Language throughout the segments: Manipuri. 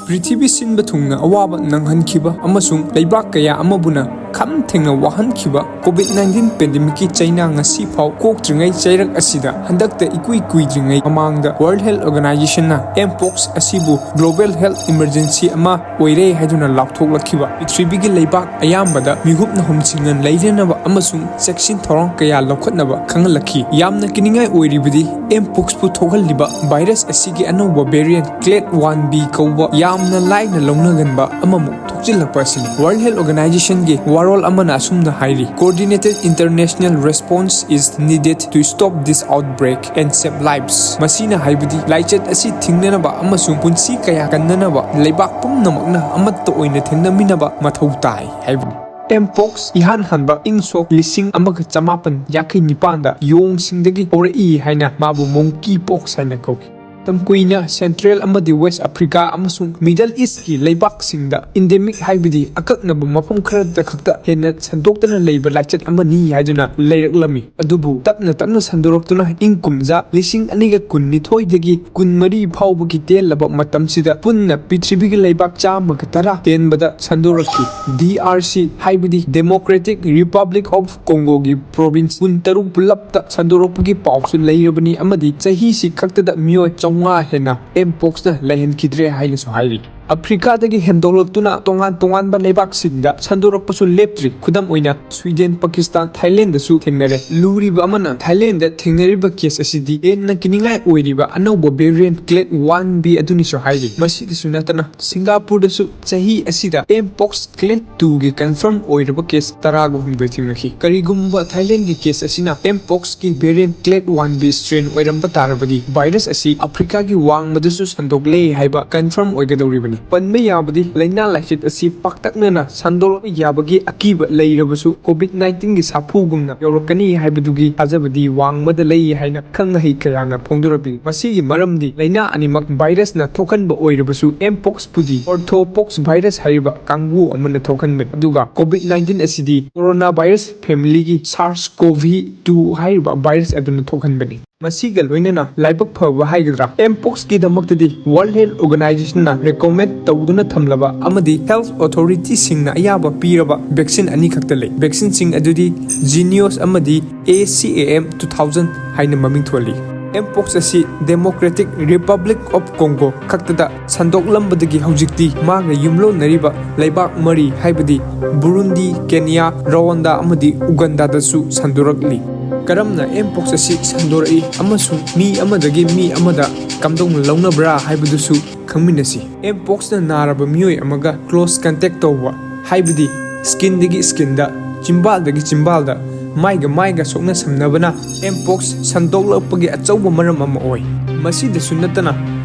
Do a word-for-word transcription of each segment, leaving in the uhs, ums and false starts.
ꯄ꯭ꯔꯤꯊꯤꯕꯤ ꯁꯤꯟꯕ ꯊꯨꯡꯅ ꯑꯋꯥꯕ ꯅꯪꯍꯟꯈꯤꯕ ꯑꯃꯁꯨꯡ ꯂꯩꯕꯥꯛ ꯀꯌꯥ ꯑꯃꯕꯨꯅ ꯈꯝ ꯊꯦꯡꯅ ꯋꯥꯍꯟꯈꯤꯕ COVID nineteen pandemicꯀꯤ ꯆꯩꯅꯥ ꯉꯁꯤ ꯐꯥꯎ ꯀꯣꯛꯇ꯭ꯔꯤꯉꯩ ꯆꯩꯔꯛ ꯑꯁꯤꯗ ꯍꯟꯗꯛꯇ ꯏꯀꯨꯏ ꯀꯨꯏꯗ꯭ꯔꯤꯉꯩ ꯃꯃꯥꯡꯗ World Health Organizationꯅ Mpox ꯑꯁꯤꯕꯨ global health emergency ꯑꯃ ꯑꯣꯏꯔꯦ ꯍꯥꯏꯗꯨꯅ ꯂꯥꯎꯊꯣꯛꯂꯛꯈꯤꯕ꯫ ꯄ꯭ꯔꯤꯊꯤꯕꯤꯒꯤ ꯂꯩꯕꯥꯛ ꯑꯌꯥꯝꯕꯗ ꯃꯤꯍꯨꯞ ꯅꯍꯨꯝꯁꯤꯡꯅ ꯂꯩꯔꯅꯕ ꯑꯃꯁꯨꯡ ꯆꯦꯛꯁꯤꯟ ꯊꯧꯔꯥꯡ ꯀꯌꯥ ꯂꯧꯈꯠꯅꯕ ꯈꯪꯍꯜꯂꯛꯈꯤ꯫ ꯌꯥꯝꯅ ꯀꯤꯅꯤꯡꯉꯥꯏ ꯑꯣꯏꯔꯤꯕꯗꯤ Mpoxꯄꯨ ꯊꯣꯛꯍꯜꯂꯤꯕ ꯚꯥꯏꯔꯁ ꯑꯁꯤꯒꯤ ꯑꯅꯧꯕ variant Clade one B ꯀꯧꯕ ꯌꯥꯝꯅ ꯂꯥꯏꯅ ꯂꯧꯅꯒꯟꯕ ꯑꯃꯃꯨꯛ ꯊꯣꯛꯆꯤꯜꯂꯛꯄ ꯑꯁꯤꯅꯤ꯫ World Health Organizationꯒꯤ ꯋꯥꯔꯣꯜ ꯑꯃꯅ ꯑꯁꯨꯝꯅ ꯍꯥꯏꯔꯤ, "Coordinated international response is needed to stop this outbreak and save lives." ꯃꯁꯤꯅ ꯍꯥꯏꯕꯗꯤ ꯂꯥꯏꯆꯠ ꯑꯁꯤ ꯊꯤꯡꯅꯅꯕ ꯑꯃꯁꯨꯡ ꯄꯨꯟꯁꯤ ꯀꯌꯥ ꯀꯟꯅꯅꯕ ꯂꯩꯕꯥꯛ ꯄꯨꯝꯅꯃꯛꯅ ꯑꯃꯠꯇ ꯑꯣꯏꯅ ꯊꯦꯡꯅꯃꯤꯟꯅꯕ ꯃꯊꯧ ꯇꯥꯏ ꯍꯥꯏꯕꯅꯤ꯫ Mpox ꯏꯍꯥꯟ ꯍꯥꯟꯕ ꯏꯪ ꯁꯣꯛ ꯂꯤꯁꯤꯡ ꯑꯃꯒ ꯆꯃꯥꯄꯟ ꯌꯥꯡꯈꯩ ꯅꯤꯄꯥꯟꯗ ꯌꯣꯡꯁꯤꯡꯗꯒꯤ ꯍꯧꯔꯛꯏ ꯍꯥꯏꯅ ꯃꯥꯕꯨ monkey pox ꯍꯥꯏꯅ ꯀꯧꯈꯤ꯫ ꯃꯇꯝ ꯀꯨꯏꯅ Central ꯑꯃꯗꯤ West Africa ꯑꯃꯁꯨꯡ Middle Eastꯀꯤ ꯂꯩꯕꯥꯛꯁꯤꯡꯗ endemic ꯍꯥꯏꯕꯗꯤ ꯑꯀꯛꯅꯕ ꯃꯐꯝ ꯈꯔꯗ ꯈꯛꯇ ꯍꯦꯟꯅ ꯁꯟꯗꯣꯛꯇꯅ ꯂꯩꯕ ꯂꯥꯏꯆꯠ ꯑꯃꯅꯤ ꯍꯥꯏꯗꯨꯅ ꯂꯩꯔꯛꯂꯝꯃꯤ꯫ ꯑꯗꯨꯕꯨ ꯇꯞꯅ ꯇꯞꯅ ꯁꯟꯗꯣꯔꯛꯇꯨꯅ ꯏꯪ ꯀꯨꯝꯖꯥ ꯂꯤꯁꯤꯡ ꯑꯅꯤꯒ ꯀꯨꯟꯅꯤꯊꯣꯏꯗꯒꯤ ꯀꯨꯟꯃꯔꯤ ꯐꯥꯎꯕꯒꯤ ꯇꯦꯜꯂꯕ ꯃꯇꯝꯁꯤꯗ ꯄꯨꯟꯅ ꯄ꯭ꯔꯤꯊꯤꯕꯤꯒꯤ ꯂꯩꯕꯥꯛ ꯆꯥꯝꯃꯒ ꯇꯔꯥ ꯇꯦꯟꯕꯗ ꯁꯟꯗꯣꯔꯛꯈꯤ꯫ D R C ꯍꯥꯏꯕꯗꯤ Democratic Republic of Congoꯒꯤ province ꯀꯨꯟꯇꯔꯨꯛ ꯄꯨꯂꯞꯇ ꯁꯟꯗꯣꯔꯛꯄꯒꯤ ꯄꯥꯎꯁꯨ ꯂꯩꯔꯕꯅꯤ ꯑꯃꯗꯤ ꯆꯍꯤꯁꯤ ꯈꯛꯇꯗ ꯃꯤꯑꯣꯏ ꯆꯥꯝꯃꯉꯥ ꯍꯦꯟꯅ Mpoxꯅ ꯂꯩꯍꯟꯈꯤꯗ꯭ꯔꯦ ꯍꯥꯏꯅꯁꯨ ꯍꯥꯏꯔꯤ꯫ ꯑꯐ꯭ꯔꯤꯀꯥꯗꯒꯤ ꯍꯦꯟꯗꯣꯛꯂꯛꯇꯨꯅ ꯇꯣꯉꯥꯟ ꯇꯣꯉꯥꯟꯕ ꯂꯩꯕꯥꯛꯁꯤꯡꯗ ꯁꯟꯗꯣꯔꯛꯄꯁꯨ ꯂꯦꯞꯇ꯭ꯔꯤ꯫ ꯈꯨꯗꯝ ꯑꯣꯏꯅ Sweden, Pakistan, Thailandꯗꯁꯨ ꯊꯦꯡꯅꯔꯦ꯫ ꯂꯨꯔꯤꯕ ꯑꯃꯅ Thailandꯗ ꯊꯦꯡꯅꯔꯤꯕ case ꯑꯁꯤꯗꯤ ꯍꯦꯟꯅ ꯀꯤꯅꯤꯡꯉꯥꯏ ꯑꯣꯏꯔꯤꯕ ꯑꯅꯧꯕ variant Clade one B ꯑꯗꯨꯅꯤꯁꯨ ꯍꯥꯏꯔꯤ꯫ ꯃꯁꯤꯗꯁꯨ ꯅꯠꯇꯅ Singaporeꯗꯁꯨ ꯆꯍꯤ ꯑꯁꯤꯗ Mpox Clade twoꯒꯤ confirm ꯑꯣꯏꯔꯕ case ꯇꯔꯥꯒ ꯍꯨꯝꯗꯣꯏ ꯊꯦꯡꯅꯈꯤ꯫ ꯀꯔꯤꯒꯨꯝꯕ Thailandꯒꯤ case ꯑꯁꯤꯅ Mpoxꯀꯤ variant Clade one B strain ꯑꯣꯏꯔꯝꯕ ꯇꯥꯔꯕꯗꯤ ꯚꯥꯏꯔꯁ ꯑꯁꯤ ꯑꯐ꯭ꯔꯤꯀꯥꯒꯤ ꯋꯥꯡꯃꯗꯁꯨ ꯁꯟꯗꯣꯛꯂꯦ ꯍꯥꯏꯕ confirm ꯑꯣꯏꯒꯗꯧꯔꯤꯕꯅꯤ꯫ ꯄꯟꯕ ꯌꯥꯕꯗꯤ ꯂꯥꯏꯅꯥ ꯂꯥꯏꯆꯠ ꯑꯁꯤ ꯄꯥꯛꯇꯛꯅꯅ ꯁꯟꯗꯣꯛꯂꯛꯄ ꯌꯥꯕꯒꯤ ꯑꯀꯤꯕ ꯂꯩꯔꯕꯁꯨ COVID nineteenꯒꯤ ꯁꯥꯐꯨꯒꯨꯝꯅ ꯌꯧꯔꯛꯀꯅꯤ ꯍꯥꯏꯕꯗꯨꯒꯤ ꯊꯥꯖꯕꯗꯤ ꯋꯥꯡꯃꯗ ꯂꯩ ꯍꯥꯏꯅ ꯈꯪ ꯑꯍꯩ ꯀꯌꯥꯅ ꯐꯣꯡꯗꯣꯔꯛꯂꯤ꯫ ꯃꯁꯤꯒꯤ ꯃꯔꯝꯗꯤ ꯂꯥꯏꯅꯥ ꯑꯅꯤꯃꯛ ꯚꯥꯏꯔꯁꯅ ꯊꯣꯛꯍꯟꯕ ꯑꯣꯏꯔꯕꯁꯨ Mpoxꯄꯨꯗꯤ orthopox virus ꯍꯥꯏꯔꯤꯕ ꯀꯥꯡꯕꯨ ꯑꯃꯅ ꯊꯣꯛꯍꯟꯕꯅꯤ, ꯑꯗꯨꯒ COVID nineteen ꯑꯁꯤꯗꯤ coronavirus familyꯒꯤ SARS-CoV two ꯍꯥꯏꯔꯤꯕ ꯚꯥꯏꯔꯁ ꯑꯗꯨꯅ ꯊꯣꯛꯍꯟꯕꯅꯤ꯫ ꯃꯁꯤꯒ ꯂꯣꯏꯅꯅ ꯂꯥꯏꯕꯛ ꯐꯕ ꯍꯥꯏꯒꯗ꯭ꯔꯥ, Mpoxꯀꯤꯗꯃꯛꯇꯗꯤ World Health Organizationꯅ recommend ꯇꯧꯗꯨꯅ ꯊꯝꯂꯕ ꯑꯃꯗꯤ health authority ꯁꯤꯡꯅ ꯑꯌꯥꯕ ꯄꯤꯔꯕ vaccine ꯑꯅꯤꯈꯛꯇ ꯂꯩ꯫ Vaccine ꯁꯤꯡ ꯑꯗꯨꯗꯤ JYNNEOS ꯑꯃꯗꯤ A C A M two thousand ꯍꯥꯏꯅ ꯃꯃꯤꯡ ꯊꯣꯜꯂꯤ꯫ Mpox ꯑꯁꯤ Democratic Republic of Congo ꯈꯛꯇꯗ ꯁꯟꯗꯣꯛꯂꯝꯕꯗꯒꯤ ꯍꯧꯖꯤꯛꯇꯤ ꯃꯥꯒ ꯌꯨꯝꯂꯣꯟꯅꯔꯤꯕ ꯂꯩꯕꯥꯛ ꯃꯔꯤ, ꯍꯥꯏꯕꯗꯤ Burundi, Kenya, Rwanda ꯑꯃꯗꯤ Uganda ꯗꯁꯨ ꯁꯟꯗꯣꯔꯛꯂꯤ꯫ ꯀꯔꯝꯅ Mpox ꯑꯁꯤ ꯁꯟꯗꯣꯔꯛꯏ ꯑꯃꯁꯨꯡ ꯃꯤ ꯑꯃꯗꯒꯤ ꯃꯤ ꯑꯃꯗ ꯀꯝꯗꯧꯅ ꯂꯧꯅꯕ꯭ꯔꯥ ꯍꯥꯏꯕꯗꯨꯁꯨ ꯈꯪꯃꯤꯟꯅꯁꯤ꯫ Mpox ꯅ ꯅꯥꯔꯕ ꯃꯤꯑꯣꯏ ꯑꯃꯒ close contact ꯇꯧꯕ, ꯍꯥꯏꯕꯗꯤ skin ꯗꯒꯤ skin ꯗ, ꯆꯤꯝꯕꯥꯜꯗꯒꯤ ꯆꯤꯝꯕꯥꯜꯗ, ꯃꯥꯏꯒ ꯃꯥꯏꯒ ꯁꯣꯛꯅ ꯁꯝꯅꯕꯅ Mpox ꯁꯟꯗꯣꯛꯂꯛꯄꯒꯤ ꯑꯆꯧꯕ ꯃꯔꯝ ꯑꯃ ꯑꯣꯏ꯫ ꯃꯁꯤꯗꯁꯨ ꯅꯠꯇꯅ,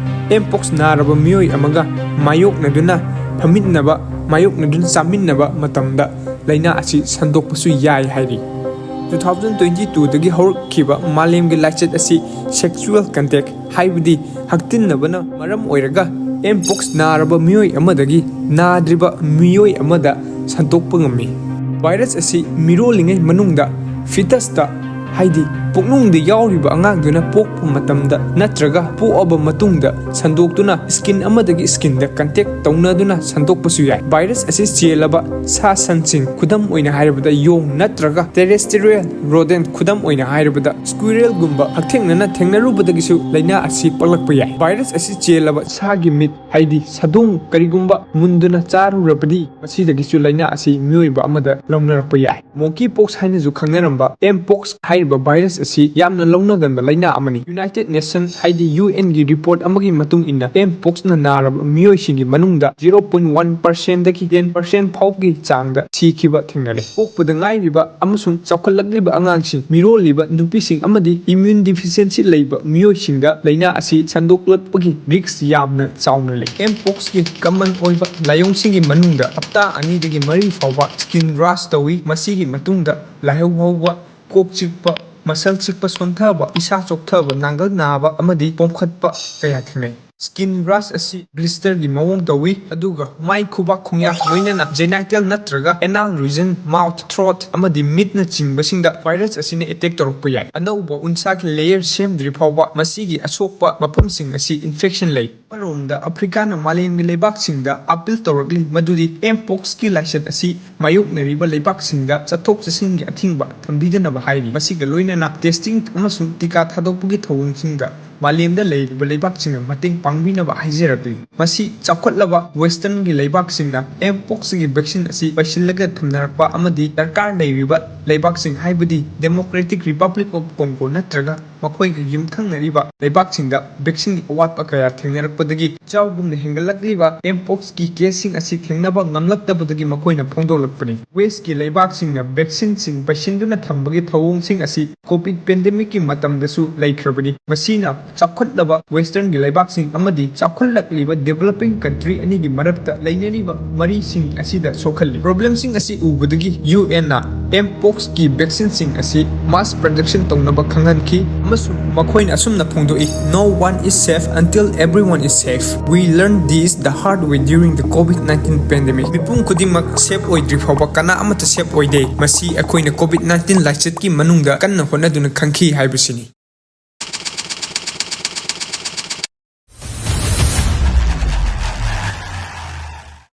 Mpox ꯅꯥꯔꯕ ꯃꯤꯑꯣꯏ ꯑꯃꯒ ꯃꯥꯌꯣꯛꯅꯗꯨꯅ ꯐꯝꯃꯤꯟꯅꯕ, ꯃꯥꯌꯣꯛꯅꯗꯨꯅ ꯆꯥꯃꯤꯟꯅꯕ ꯃꯇꯝꯗ ꯂꯥꯏꯅꯥ ꯑꯁꯤ ꯁꯟꯗꯣꯛꯄꯁꯨ ꯌꯥꯏ ꯍꯥꯏꯔꯤ꯫ Two thousand twenty two ꯗꯒꯤ ꯍꯧꯔꯛꯈꯤꯕ ꯃꯥꯂꯦꯝꯒꯤ ꯂꯥꯏꯆꯠ ꯑꯁꯤ sexual contact, ꯍꯥꯏꯕꯗꯤ ꯍꯛꯇꯤꯟꯅꯕꯅ ꯃꯔꯝ ꯑꯣꯏꯔꯒ Mpox ꯅꯥꯔꯕ ꯃꯤꯑꯣꯏ ꯑꯃꯗꯒꯤ ꯅꯥꯗ꯭ꯔꯤꯕ ꯃꯤꯑꯣꯏ ꯑꯃꯗ ꯁꯟꯗꯣꯛꯄ ꯉꯝꯃꯤ꯫ Virus ꯑꯁꯤ ꯃꯤꯔꯣꯜꯂꯤꯉꯩ ꯃꯅꯨꯡꯗ fetus ꯇ, ꯍꯥꯏꯗꯤ ꯄꯨꯛꯅꯨꯡꯗ ꯌꯥꯎꯔꯤꯕ ꯑꯉꯥꯡꯗꯨꯅ ꯄꯣꯛꯄ ꯃꯇꯝꯗ ꯅꯠꯇ꯭ꯔꯒ ꯄꯣꯛꯑꯕ ꯃꯇꯨꯡꯗ ꯁꯟꯗꯣꯛꯇꯨꯅ skin ꯑꯃꯗꯒꯤ skin ꯗ contact ꯇꯧꯅꯗꯨꯅ ꯁꯟꯗꯣꯛꯄꯁꯨ ꯌꯥꯏ꯫ Virus ꯑꯁꯤ ꯆꯦꯜꯂꯕ ꯁꯥ ꯁꯟꯁꯤꯡ, ꯈꯨꯗꯝ ꯑꯣꯏꯅ ꯍꯥꯏꯔꯕꯗ ꯌꯣꯡ ꯅꯠꯇ꯭ꯔꯒ terrestrial rodent, ꯈꯨꯗꯝ ꯑꯣꯏꯅ ꯍꯥꯏꯔꯕꯗ squirrel ꯒꯨꯝꯕ ꯍꯛꯊꯦꯡꯅꯅ ꯊꯦꯡꯅꯔꯨꯕꯗꯒꯤꯁꯨ ꯂꯥꯏꯅꯥ ꯑꯁꯤ ꯄꯛꯂꯛꯄ ꯌꯥꯏ꯫ Virus ꯑꯁꯤ ꯆꯦꯜꯂꯕ ꯁꯥꯒꯤ ꯃꯤꯠ, ꯍꯥꯏꯗꯤ ꯁꯥꯗꯣꯡ, ꯀꯔꯤꯒꯨꯝꯕ ꯃꯨꯟꯗꯨꯅ ꯆꯥꯔꯨꯔꯕꯗꯤ ꯃꯁꯤꯗꯒꯤꯁꯨ ꯂꯥꯏꯅꯥ ꯑꯁꯤ ꯃꯤꯑꯣꯏꯕ ꯑꯃꯗ ꯂꯧꯅꯔꯛꯄ ꯌꯥꯏ꯫ Monkeypox ꯍꯥꯏꯅꯁꯨ ꯈꯪꯅꯔꯝꯕ Mpox ꯍꯥꯏꯔꯤꯕ virus ꯑꯁꯤ ꯌꯥꯝꯅ ꯂꯧꯅꯒꯟꯕ ꯂꯥꯏꯅꯥ ꯑꯃꯅꯤ꯫ United Nation, ꯍꯥꯏꯗꯤ U N ꯒꯤ report ꯑꯃꯒꯤ ꯃꯇꯨꯡ ꯏꯟꯅ, Mpox ꯅ ꯅꯥꯔꯕ ꯃꯤꯑꯣꯏꯁꯤꯡꯒꯤ ꯃꯅꯨꯡꯗ zero point one percent ꯗꯒꯤ ten percent ꯐꯥꯎꯕꯒꯤ ꯆꯥꯡꯗ ꯁꯤꯈꯤꯕ ꯊꯦꯡꯅꯔꯦ꯫ ꯄꯣꯛꯄꯗ ꯉꯥꯏꯔꯤꯕ ꯑꯃꯁꯨꯡ ꯆꯥꯎꯈꯠꯂꯛꯂꯤꯕ ꯑꯉꯥꯡꯁꯤꯡ, ꯃꯤꯔꯣꯜꯂꯤꯕ ꯅꯨꯄꯤꯁꯤꯡ ꯑꯃꯗꯤ immune deficiency ꯂꯩꯕ ꯃꯤꯑꯣꯏꯁꯤꯡꯗ ꯂꯥꯏꯅꯥ ꯑꯁꯤ ꯁꯟꯗꯣꯛꯂꯛꯄꯒꯤ risk ꯌꯥꯝꯅ ꯆꯥꯎꯅ ꯂꯩ꯫ Mpox ꯀꯤ common ꯑꯣꯏꯕ ꯂꯥꯏꯑꯣꯡꯁꯤꯡꯒꯤ ꯃꯅꯨꯡꯗ ꯍꯞꯇꯥ ꯑꯅꯤꯗꯒꯤ ꯃꯔꯤ ꯐꯥꯎꯕ skin rash ꯇꯧꯏ꯫ ꯃꯁꯤꯒꯤ ꯃꯇꯨꯡꯗ ꯂꯥꯏꯍꯧ ꯍꯧꯕ, ꯀꯣꯛ ꯆꯤꯛꯄ, ꯃꯁꯜ ꯆꯤꯛꯄ ꯁꯣꯟꯊꯕ, ꯏꯁꯥ ꯆꯣꯛꯊꯕ, ꯅꯥꯡꯒꯜ ꯅꯥꯕ ꯑꯃꯗꯤ ꯄꯣꯝꯈꯠꯄ ꯀꯌꯥ ꯊꯦꯡꯅꯩ꯫ Skin rash ꯑꯁꯤ blister ꯒꯤ ꯃꯑꯣꯡ ꯇꯧꯏ, ꯑꯗꯨꯒ ꯃꯥꯏ, ꯈꯨꯕꯥꯛ, ꯈꯣꯡꯌꯥ, ꯂꯣꯏꯅꯅ genital ꯅꯠꯇ꯭ꯔꯒ anal region, mouth, throat ꯑꯃꯗꯤ ꯃꯤꯠꯅ ꯆꯤꯡꯕꯁꯤꯡꯗ virus ꯑꯁꯤꯅ attack ꯇꯧꯔꯛꯄ ꯌꯥꯏ꯫ ꯑꯅꯧꯕ ꯎꯟꯁꯥꯒꯤ layer ꯁꯦꯝꯗ꯭ꯔꯤ ꯐꯥꯎꯕ ꯃꯁꯤꯒꯤ ꯑꯁꯣꯛꯄ ꯃꯐꯝꯁꯤꯡ ꯑꯁꯤ infection ꯂꯩ꯫ ꯑꯃꯔꯣꯝꯗ, ꯑꯐ꯭ꯔꯤꯀꯥꯅ ꯃꯥꯂꯦꯝꯒꯤ ꯂꯩꯕꯥꯛꯁꯤꯡꯗ appeal ꯇꯧꯔꯛꯂꯤ ꯃꯗꯨꯗꯤ mpox ꯀꯤ ꯂꯥꯏꯆꯠ ꯑꯁꯤ ꯃꯥꯌꯣꯛꯅꯔꯤꯕ ꯂꯩꯕꯥꯛꯁꯤꯡꯗ ꯆꯠꯊꯣꯛ ꯆꯠꯁꯤꯟꯒꯤ ꯑꯊꯤꯡꯕ ꯊꯝꯕꯤꯗꯅꯕ ꯍꯥꯏꯔꯤ꯫ ꯃꯁꯤꯒ ꯂꯣꯏꯅꯅ testing ꯑꯃꯁꯨꯡ ꯇꯤꯀꯥ ꯊꯥꯗꯣꯛꯄꯒꯤ ꯊꯧꯑꯣꯡꯁꯤꯡꯗ ꯃꯥꯂꯦꯝꯗ ꯂꯩꯔꯤꯕ ꯂꯩꯕꯥꯛꯁꯤꯡꯅ ꯃꯇꯦꯡ ꯄꯥꯡꯕꯤꯅꯕ ꯍꯥꯏꯖꯔꯛꯂꯤ꯫ ꯃꯁꯤ ꯆꯥꯎꯈꯠꯂꯕ western ꯒꯤ ꯂꯩꯕꯥꯛꯁꯤꯡꯅ mpox ꯒꯤ vaccine ꯑꯁꯤ ꯄꯩꯁꯤꯜꯂꯒ ꯊꯝꯅꯔꯛꯄ ꯑꯃꯗꯤ ꯗꯔꯀꯥꯔ ꯂꯩꯔꯤꯕ ꯂꯩꯕꯥꯛꯁꯤꯡ, ꯍꯥꯏꯕꯗꯤ Democratic Republic of Congo ꯅꯠꯇ꯭ꯔꯒ ꯃꯈꯣꯏꯒ ꯌꯨꯝꯊꯪꯅꯔꯤꯕ ꯂꯩꯕꯥꯛꯁꯤꯡꯗ vaccine ꯒꯤ ꯑꯋꯥꯠꯄ ꯀꯌꯥ ꯊꯦꯡꯅꯔꯛꯄꯗꯒꯤ ꯆꯥꯎꯒꯨꯝꯅ ꯍꯦꯟꯒꯠꯂꯛꯂꯤꯕ mpox ꯀꯤ case ꯁꯤꯡ ꯑꯁꯤ ꯊꯦꯡꯅꯕ ꯉꯝꯂꯛꯇꯕꯗꯒꯤ ꯃꯈꯣꯏꯅ ꯐꯣꯡꯗꯣꯛꯂꯛꯄꯅꯤ꯫ West ꯀꯤ ꯂꯩꯕꯥꯛꯁꯤꯡꯅ vaccine ꯁꯤꯡ ꯄꯩꯁꯤꯟꯗꯨꯅ ꯊꯝꯕꯒꯤ ꯊꯧꯑꯣꯡꯁꯤꯡ ꯑꯁꯤ COVID pandemic ꯀꯤ ꯃꯇꯝꯗꯁꯨ ꯂꯩꯈ꯭ꯔꯕꯅꯤ꯫ ꯃꯁꯤꯅ ꯆꯥꯎꯈꯠꯂꯕ western ꯒꯤ ꯂꯩꯕꯥꯛꯁꯤꯡ ꯑꯃꯗꯤ ꯆꯥꯎꯈꯠꯂꯛꯂꯤꯕ developing country ꯑꯅꯤꯒꯤ ꯃꯔꯛꯇ ꯂꯩꯅꯔꯤꯕ ꯃꯔꯤꯁꯤꯡ ꯑꯁꯤꯗ ꯁꯣꯛꯍꯜꯂꯤ꯫ Problem ꯁꯤꯡ ꯑꯁꯤ ꯎꯕꯗꯒꯤ U N ꯅ mpox ꯀꯤ vaccine ꯁꯤꯡ ꯑꯁꯤ mass production ꯇꯧꯅꯕ ꯈꯪꯍꯟꯈꯤ, ꯑꯃꯁꯨꯡ ꯃꯈꯣꯏꯅ ꯑꯁꯨꯝꯅ ꯐꯣꯡꯗꯣꯛꯏ: "No one is safe until everyone is safe. We learned this the hard way during the COVID nineteen pandemic." ꯃꯤꯄꯨꯝ ꯈꯨꯗꯤꯡꯃꯛ safe ꯑꯣꯏꯗ꯭ꯔꯤ ꯐꯥꯎꯕ ꯀꯅꯥ ꯑꯃꯠꯇ safe ꯑꯣꯏꯗꯦ꯫ ꯃꯁꯤ ꯑꯩꯈꯣꯏꯅ COVID nineteen ꯂꯥꯏꯆꯠꯀꯤ ꯃꯅꯨꯡꯗ ꯀꯟꯅ ꯍꯣꯠꯅꯗꯨꯅ ꯈꯪꯈꯤ ꯍꯥꯏꯕꯁꯤꯅꯤ꯫